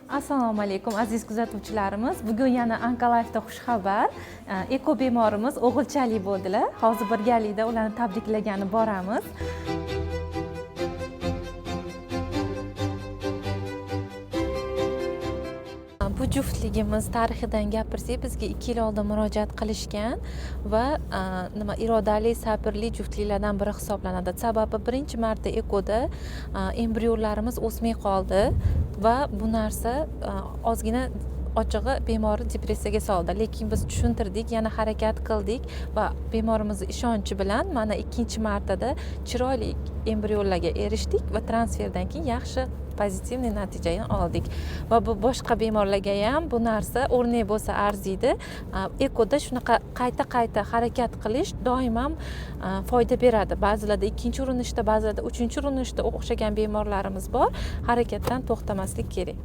Assalomu alaykum, aziz kuzatuvchilarimiz. Bugun yana Onkolifeda xushxabar. Eko bemorimiz o'g'ilchali bo'ldilar. Hozir birgalikda ularni tabriklagani boramiz. Bu juftligimiz tarixidan gapirsak, bizga 2 yil oldin murojaat qilishgan va nima, irodali, sabrli juftliklardan biri hisoblanadi. Sababi birinchi marta ekoda embrionlarimiz o'smay qoldi va bu narsa ozgina, ochig'i, bemorni depressiyaga soldi. Lekin biz tushuntirdik, yana harakat qildik va bemorimizni ishonchi bilan mana ikkinchi martada chiroyli embrionlarga erishdik va transferdan keyin yaxshi, позитивный natijani oldik. Va bu boshqa bemorlarga ham bu narsa o'rnak bo'lsa arziydi. Ekoda shunaqa qayta qayta harakat qilish doim ham foyda beradi. Ba'zilarda ikkinchi urinishda, ba'zilarda uchinchi urinishda o'xshagan bemorlarimiz bor. Harakatdan to'xtamaslik kerak.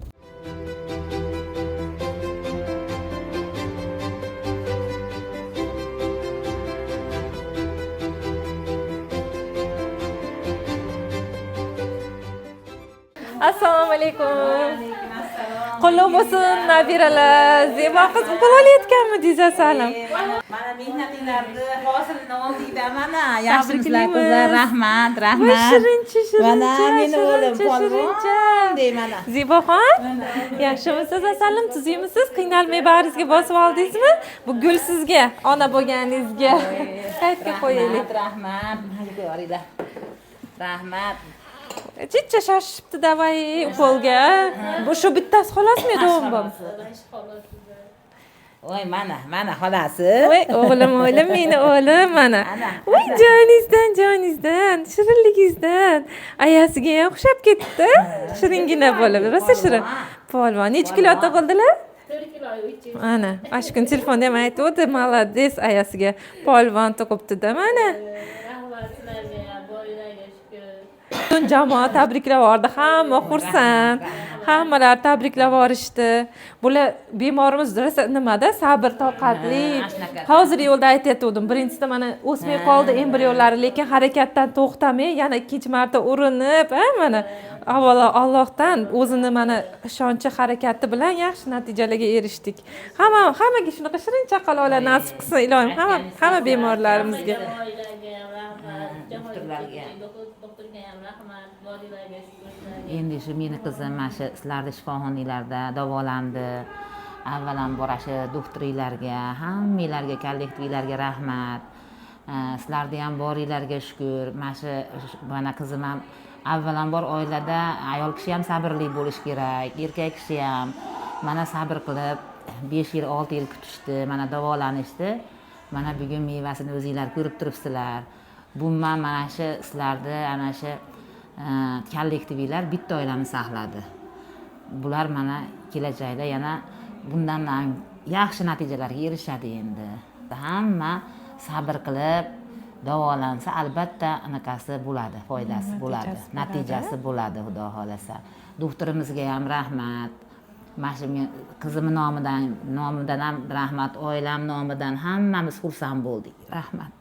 Assalomu alaykum. Qo'llov bo'lsin, nabiralar. Zebo qiz, ukol olayotganmidingiz, asalim? Mana mehnatinglarni hosilini oldikda, mana. Yaxshimisizlar, Tabriklaymiz. qizlar? Rahmat, Voy, rahmat. shirincha, shirincha. Mana meni o'g'lim Shirincha, shirincha. polvon dey mana. Zeboxon, yaxshimisiz, asalim? Tuzukmisiz? Qiynalmay bag'ringizga bosib oldingizmi? Bu gul sizga, ona bo'lganingizga. Qayerga qo'yaylik? Rahmat, rahmat. Mayli, qo'yaveringlar. Rahmat. Chicha shoshibdi, давай ukolga. Bu shu bittasi xolosmi edi? Voy, mana, mana xolasi. Voy, o'g'lim, o'g'lim, meni o'g'lim mana. Ana. Voy, joningizdan, joningizdan, shirinligingizdan. Ayasiga ham o'xshab ketdi. Shiringina bo'lib, rosa shirin. Polvon necha kilo tug'ildilar? 4 kilo 300. Ana, mana shu kun telefonda ham aytuvdi, молодец, ayasiga polvon tug'ibdi-da mana. Rahmat sizlarga ham, boylarga shukur. Butun jamoa tabriklab yubordi, hamma xursand. Hammalari tabriklab yuborishdi. Bular bemorimiz rosa nimada, sabr toqatli. Ha, shunaqa. Hozir yo'lda aytayotgandim, birinchisida mana o'smay qoldi embrionlari, lekin harakatdan to'xtamay yana ikkinchi marta urinib, ha, mana avvalo Allohdan, o'zini mana ishonchi, harakati bilan yaxshi natijalarga erishdik. Hamma hammaga shunaqa shirin chaqaloqlar nasib qilsin, iloyim, hamma bemorlarimizga. Jamoalarga ham rahmat. Doktorlarga. Doktorga ham rahmat. Boylarga shukur sizlarga. Endi shu meni qizim mana shu sizlarni shifoxonanglarda davolandi. Avvalambor shu doktoringlarga, hammanglarga, kollektivlarga rahmat. Sizlarni ham boringlarga shukur. Mana shu mana qizim ham, avvalambor oilada ayol kishi ham sabrli bo'lishi kerak, erkak kishi ham. Mana sabr qilib 5 yil, 6 yil kutishdi, mana davolanishdi. Mana bugun mevasini o'zinglar ko'rib turibsizlar. Bunman mana shu sizlarni ana shu kollektivinglar bitta oilani saqladi. Bular mana kelajakda yana bundan ham yaxshi natijalarga erishadi endi. Hamma sabr qilib davolansa, albatta anaqasi bo'ladi, foydasi bo'ladi, Natijasi bo'ladi. Natijasi bo'ladi, xudo xohlasa. Doktorimizga ham rahmat. Mana shu men qizimni nomidan ham rahmat, oilam nomidan hammamiz xursand bo'ldik. Rahmat.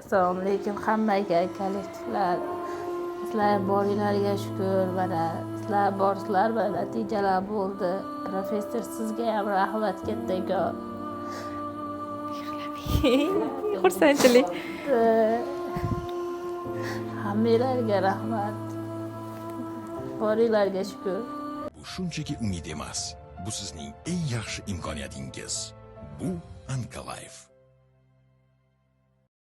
Assalomu alaykum hammaga, kollektivlar. Sizlar boringlarga shukur, mana sizlar borsizlar, mana natijalar bo'ldi. Professor, sizga ham rahmat kattakon. Xursandchilik. Hammanglarga rahmat. Boringlarga shukur. Bu shunchaki umid emas. Bu sizning eng yaxshi imkoniyatingiz. Bu Ankalife.